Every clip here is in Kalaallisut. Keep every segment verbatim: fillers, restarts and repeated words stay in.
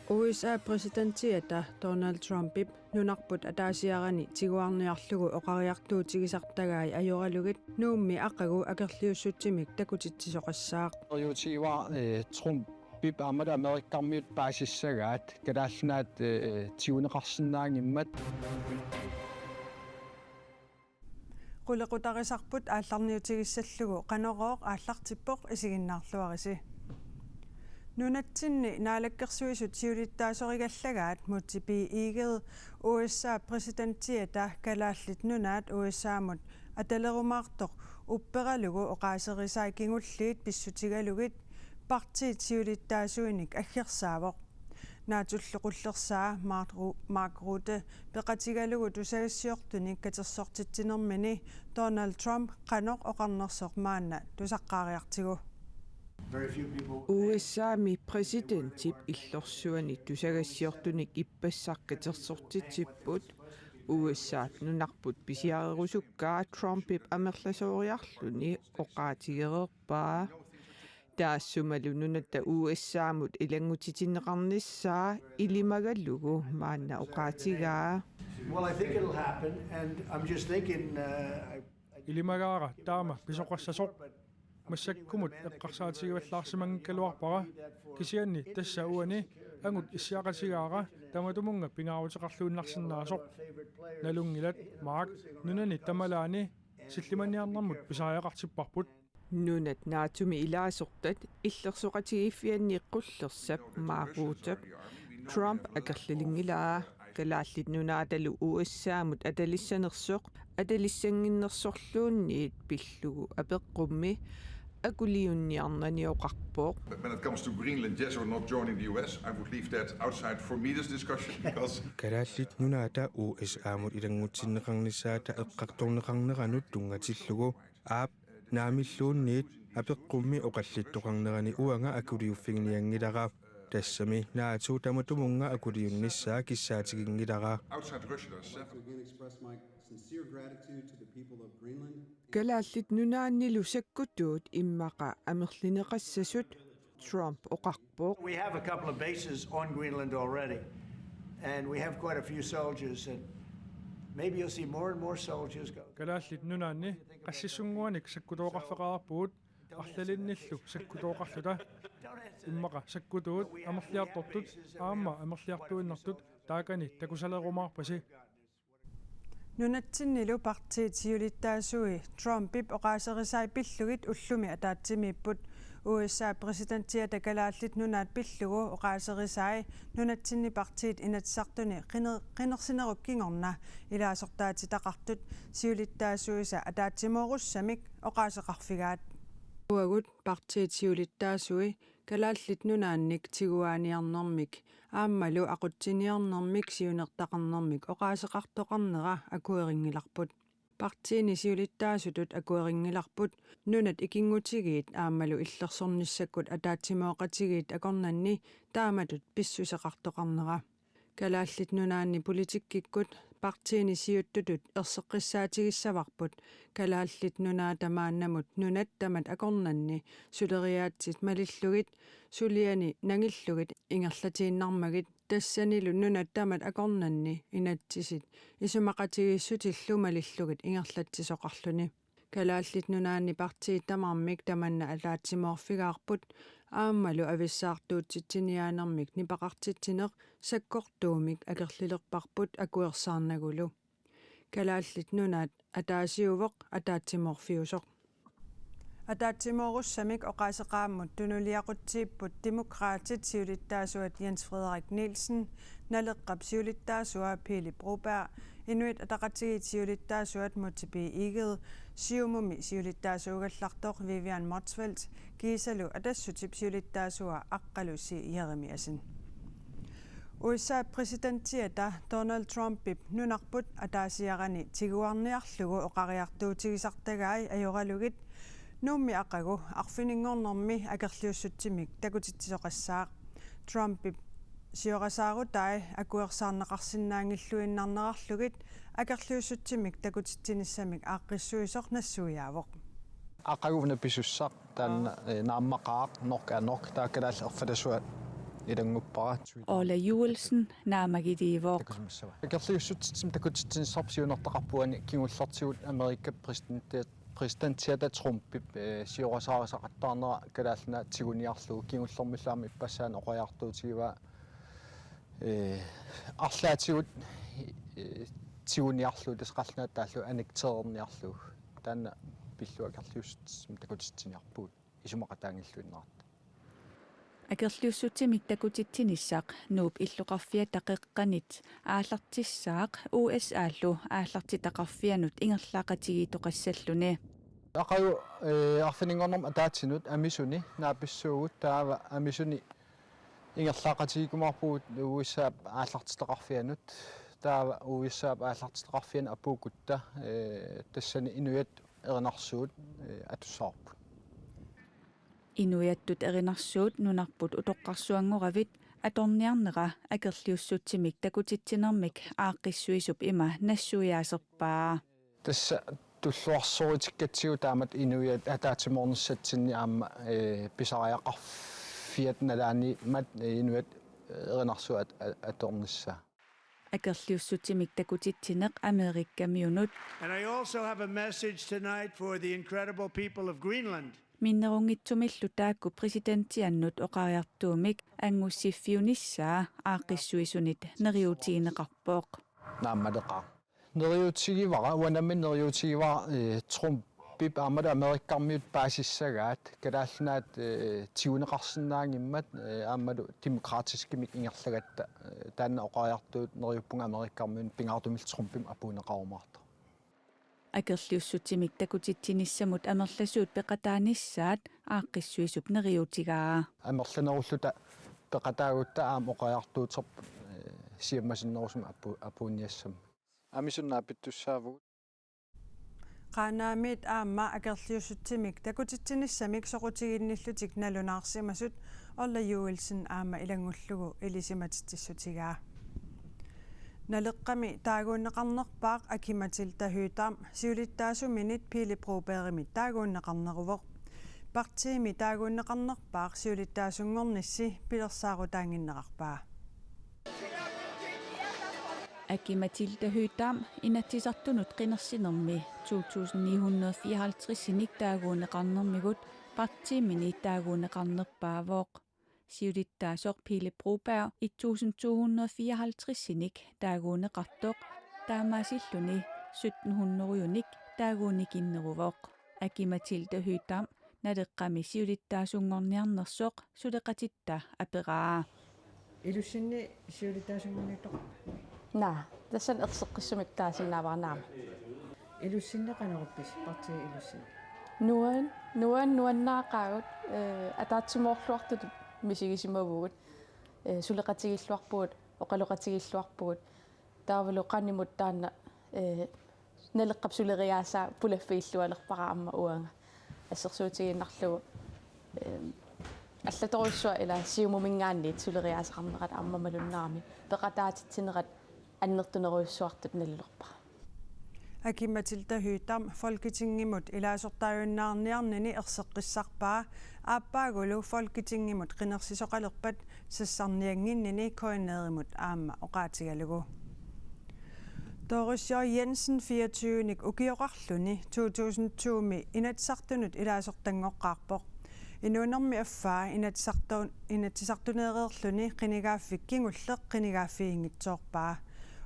U S A præsidentiata Donald Trumpip nunarput ataasiarani tiguarniarlugu oqariartuutigisartagai ajoralugit Nuummi aqagu akerliussutsimik takutitsisoqassaaq. Ujutiiva, eh, Trumpip aammalu Amerikkarmiut paasissagaat Kalaallit Nunaat, eh, tiguneqarsinnaanngimmat. Qulequtarisarput aallarniutigissallugu Qanorooq aallartippoq, isiginnaarluarisi. Nunatsinni Naalakkersuisut siulittaasorigallagaat Múte B. Egede U S A præsidentiata Kalaallit Nunaat U S A-mut atalerumaartoq upperalugu oqaaserisai kingulliit pissutigalugit partiit siulittaasuinik aggersaavoq. Naatullu qullersaa Mark Ru-, Mark Rutte peqatigalugu tusagassiortunik katersortitsinermini Donald Trump qanoq oqarnersoq maanna tusaqqaariartigu. Very few people U S A-mi præsidentip illorsuani tusagassiortunik ippassaq katersortitsipput. U S A-p nunarput pisiarerusukkaa Trumpip amerlasooriarluni oqaatigereerpaa. Taassumalu nunatta U S A-mut ilanngutitinneqarnissaa ilimagalugu maanna oqaatigaa. Well, I think it'll happen, and I'm just thinking, uh, I, I Ilimagaara taama pisoqassasoq. Massakkumut eqqarsaatigivallaarsimanngikkaluarpara, kisianni tassa uani angut issiaqatigaara tamatumunnga pingaaruteqarluinnarsinnaasoq. Nalunngilat, Mark, nunani tamalaani sillimanniarnermut pisariaqartipparput. Nunat NATO-mi ilaasortat illersoqatigiiffianni qullersap Mark Ruttep Trump akerlilinngilaa. Kalaallit Nunaatalu U S A-mut atalissanersoq atalissannginnersorluunniit pillugu apeqqummi akuliunniarnani oqarpoq. When it comes to Greenland, yes or not joining the U S, I would leave that outside for me, this discussion, because Kalaallit Nunaata U S A-mut ilanngutsinneqarnissaata eqqartorneqarneranut tunngatillugu, aap, naamilluunniit apeqqummi oqallittoqarnerani uanga akuliuffiginianngilara. Tassami NATO tamatumunnga akuliunnissaa kissaatiginngilara. Outside Russia, there are seven. Again express my sincere gratitude to the people of Greenland. Kalaallit Nunaannilu sakkutuut immaqa amerlineqassasut, Trump oqarpoq. We have a couple of bases on Greenland already, and we have quite a few soldiers, and maybe you'll see more and more soldiers go. Kalaallit Nunaanni qassissunnguanik sakkutooqarfeqareerpugut, arlalinnillu sakkutooqarluta. Immaqa sakkutuut amerliartortut aamma amerliartuinnartut taakani takusalerumaarpasi. Nunatsinnilu partiit siulittaasui Trumpip oqaaserisai pillugit ullumi ataatsimiipput. U S A-p præsidentiata Kalaallit Nunaat pillugu oqaaserisai nunatsinni partiit Inatsisartuni qiner-, qinersinerup kingorna ilaasortaatitaqartut siulittaasuisa ataatsimoorussamik oqaaseqarfigaat. Uagut partiit siulittaasui Kalaallit Nunaannik tiguaaniarnermik aammalu aqutsiniarnermik siunertaqarnermik oqaaseqartoqarnera akuerinngilarput. Partiini siulittaasutut akuerinngilarput nunat ikinngutigiit aammalu illersornissakkut ataatsimooqatigiit akornanni taamatut pissuseqartoqarnera. Kalaallit Nunaanni politikkikkut partiini siuttutut erseqqissaatigissavarput Kalaallit Nunaata maannamut nunat tamat akornanni suleriaatsit malillugit suliani nangillugit ingerlatiinnarmagit, tassanilu nunat tamat akornanni inatsisit isumaqatigiissutillu malillugit ingerlatsisoqarluni. Kalaallit Nunaanni partiit tamarmik tamanna ataatsimoorfigaarput aammalu avissaartuutitsiniaanermik nipaqartitsineq sakkortuumik akerlilerparput akuersaarnagulu. Kalaallit Nunaat ataasiuvoq ataatsimoorfiusoq. Ataatsimoorussamik oqaaseqaammut tunuliaqutsiipput Demokraatit siulittaasuat Jens Frederik Nielsen, Naleqqap siulittaasua Pele Broberg, Inuit Ataqatigiit siulittaasuat Múte B. Egede, Siumumi siulittaasuugallartoq Vivian Motzfeldt kiisalu Atassutip siulittaasua Aqqalusi Jeremiassen. U S A-p præsidentiata Donald Trumpip nunarput ataasiarani tiguarniarlugu oqariartuutigisartagai ajoralugit Nuummi aqagu arfininngornermi akerliussutsimik takutitsisoqassaaq. Trumpip siorasaarutai akuersaarneqarsinnaanngilluinnarnerarlugit akerliussutsimik takutitsinissamik aaqqissuisoq nassuiaavoq. Aqagu una pisussaq taanna, eh, naammaqaaq, nok er nok, taava kalaallit erfalasuat ilannguppara. Ole Juelsen naamagiliivoq. Takusimassava. Akerliussutitsimik takutitsinissarput siunertaqarpoq uani kingullertigut Amerikap præsidenti-, præsidentiata Trumpip, eh, siorasaarusaqattaarnera Kalaallit Nunaat tiguniarlugu, kingullermillu aamma ippassaani oqariartuutigivaa, eh, arlaatigut, eh, tiguniarlugu, tassa Kalaallit Nunaat taallugu annekteerniarlugu. Taanna pillugu akerliussutitsimik takutitsiniarpugut isumaqataanngilluinnaratta. Akerliussutsimik takutitsinissaq Nuup illoqarfiata qeqqanit aallartissaaq U S A-llu aallartitaqarfianut ingerlaaqatigiittoqassalluni. Aqagu, eh, arfininngornermi ataatsinut Amisuni naapissuugut, taava Amisuni ingerlaaqatigiikkumaarpugut U S A-p aallartitaqarfianut. Taava U S A-p aallartitaqarfiani apuukkutta, eh, tassani inuiattut erinarsuut, eh, atussavarput. Inuiattut erinarsuut nunarput utoqqarsuanngoravit atorniarnera akerliussutsimik takutitsinermik aaqqissuisup ima nassuiaaserpaa. Tassa tulluarsorutikkatsigu taamatut inuiattut ataatsimoornissatsinnik aamma, eh, pisariaqarfiata nalaaniimmat, eh, inuiattut erinarsuut at-, at-, atornissaa. Akerliussutsimik takutitsineq Amerikamiunut. And I also have a message tonight for the incredible people of Greenland. Minnerunngitsumillu taakku præsidentiannut oqariartuumik angussiffiunissaa aaqqissuisunit neriuutigineqarpoq. Naammaleqaaq. Neriuutigivara, uanga nammineq neriuutigivara, eh, Trumpip aammalu Amerikamiut paasissagaat, Kalaallit Nunaat, eh, tiguneqarsinnaanngimmat, eh, aammalu demokratiskimik ingerlagatta, eh, taanna oqariartuut neriuppunga Amerikamiunut pingaartumillu Trumpimut apuunneqarumaartoq. Akerliussutsimik takutitsinissamut amerlasuut peqataanissaat aaqqissuisup neriuutigaa. Amerlanerulluta peqataagutta aamma oqariartuuterput, eh, siammasinnerusumik apu-, apuunniassammat. Amisuni naapittussaavugut. Qaanaamiit aamma akerliussutsimik takutitsinissamik soqutiginnillutik nalunaarsimasut Ole Juelsen aamma ilanngullugu ilisimatitsissutigaa. Naleqqami taaguunneqarnerpaaq Aki-Matilda Høegh-Dam siulittaasuminit Pele Brobergimit taaguunneqarneruvoq. Partiimi taaguunneqarnerpaaq siulittaasunngornissi pilersaarutaannginnerarpaa. Aki-Matilda Høegh-Dam Inatsisartunut qinersinermi to tusind ni hundrede fireoghalvtredsinik taaguunneqarnermigut partiimini taaguunneqarnerpaavoq. Siulittaasoq Pele Broberg et tusind to hundrede fireoghalvtredsinik taaguunneqartoq, taamaasilluni sytten hundredenik taaguunnikinneruvoq. Aki-Matilda Høegh-Dam Naleqqami siulittaasunngorniarnersoq suleqatitta aperaa. Ilussinni siulittaasunngorniuttoqarpa? Naa, tassani erseqqissumik taasinnaavara naamik. Ilussinni qanoq ippisi, partiit ilussinni? Nuan-, nuan-, nuannaaqaagut, eh, ataatsimoorluartutut misigisimavugut, eh, suleqatigiilluarpugut, oqaloqatigiilluarpugut. Taavalu qanimut taanna, eh, Naleqqap suleriaasaa pulaffigillualerpara aamma uanga. Assersuutigiinnarlugu, eh, allatorujussuaq ila Siumuminngaanniit suleriaaseqarnerat aamma malunnarami peqataatitsinerat annertunerujussuartut nalulerpara. Aki-Matilda Høegh-Dam Folketingimut ilaasortaajunnaarniarnini erseqqissarpaa, aappaagulu Folketingimut qinersisoqalerpat sassarniannginnini K N R-imut aamma oqaatigalugu. Doris J. Jensen fireogtyvenik ukioqarluni to tusind to-mi Inatsisartunut ilaasortanngoqqaarpoq. Inuunermi affaa Inatsisartu-, Inatsisartuneereerluni qinigaaffik kingulleq qinigaaffiginngitsoorpaa.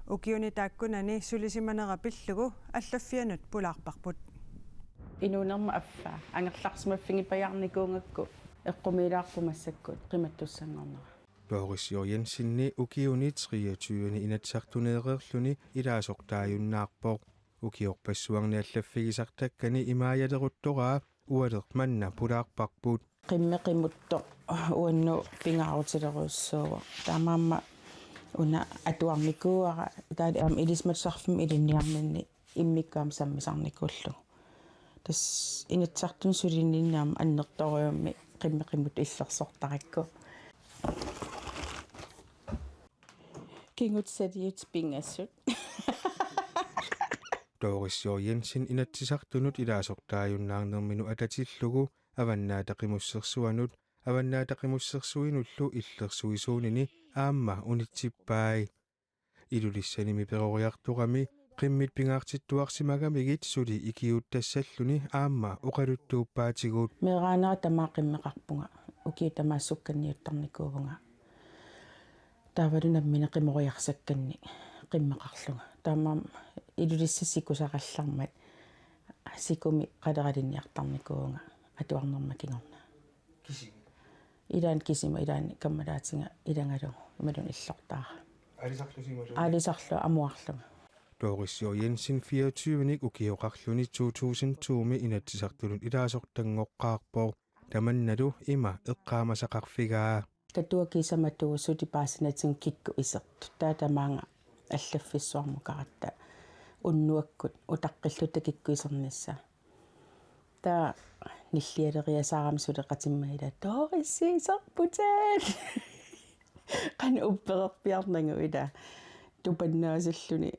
Ukiuni taakkunani sulisimanera pillugu allaffianut pulaarparput. Inuunermi affaa angerlarsimaffigipajaarnikuugakku eqqumiilaarpoq massakkut qimattussanngornera. Doris J. Jensenip ukiuni treogtyveni Inatsisartuneereerluni ilaasortaajunnaarpoq. Ukiorpassuarni allaffigisartakkani imaajaleruttoraa ualeq manna pulaarparput. Qimmeq qimuttoq uannut pingaarutilerujussuuvoq. Taamaammat una atuarnikuuara taava aamma ilisimatusarfimmi ilinniarninni immikkut aamma sammisarnikuullugu. Tassa Inatsisartuni sulininni aamma annertoorujussuarmik qimmeq qimuttoq illersortarakku. Kingutsaliut pingasut. Doris J. Jensen Inatsisartunut ilaasortaajunnaarnerminut atatillugu Avannaata Qimussersuanut Avannaata Qimussersuinullu illersuisuunini aamma unitsippai. Ilulissanimi peroriartorami qimmit pingaartittuarsimagamigit suli ikiuuttassalluni aamma oqaluttuuppaatigut. Meeraanera tamaat qimmeqarpunga, ukiut tamaasa sukkanniuttarnikuuvunga. Taavalu nammineq qimoriarsakkanni qimmeqarlunga. Taamaammat Ilulissat sikusarallarmat sikumi qaleralinniartarnikuuvunga atuarnerma kingorna. Kisimi? Ilaanni kisima, ilaanni kammalaatiga ilagalugu imaluunniit illortaara. Aalisarlusimalu? Aalisarlunga amuarlunga. Doris J. Jensen fireogtyvenik ukioqarluni to tusind to-mi Inatsisartunut ilaasortanngoqqaarpoq. Tamannalu ima eqqaamasaqarfigaa. Katua kiisamatuusut paasinatik kikkut isertut. Taava tamaanga allaffissuarmukaratta unnuakkut utaqqilluta kikkut isernissaa. Taava nillialeriasaarami suleqatima ila Doris iserputit. Qanoq uppererpiarnagu ila tupannaasilluni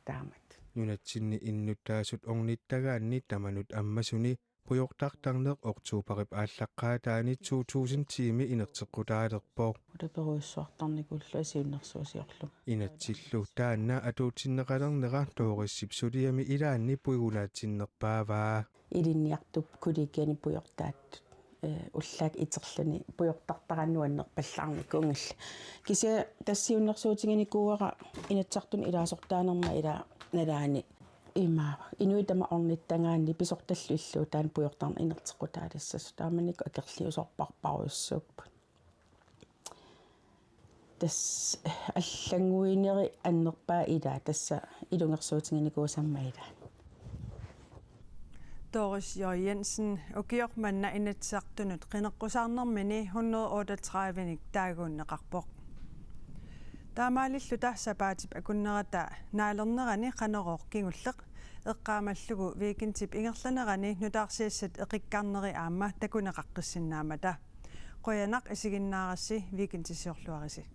taamatut. Nunatsinni innuttaasut ornittagaanni tamanut ammasuni pujortartarneq oktoberip aallaqqaataani to tusind ti-mi inerteqqutaalerpoq. Utaperujussuartarnikuullugu siunnersuusiorlunga. Inatsillu taanna atuutsinneqalernera Dorisip suliami ilaanni puigunaatsinnerpaavaa. Ilinniartup kollegiani pujortaattut, eh, ullaaq iterluni pujortartaraat nuannerpallaarnikuunngillat. Kisianni tassa siunnersuutiginikuuara Inatsisartuni ilaasortaanerma ila nalaani imaava. Inuit tamaasa ornittagaanni pisortallu illuutaanni pujortarneq inerteqqutaalissasoq. Taamanikkut akerliusorparparujussuupput. Tassa allannguineri annerpaaq ila, tassa ilungersuutiginikuusammat ila. Doris J. Jensen ukioq manna Inatsisartunut qineqqusaarnermini hundrede otteogtredive-nik taaguunneqarpoq. Taamaalilluta sapaatip akunnerata naalernerani Qanorooq kingulleq eqqaamallugu weekendip ingerlanerani nutaarsiassat eqikkarneri aamma takuneqaqqissinnaammata. Qujanaq isiginnaarassi, weekendissiorluarisi.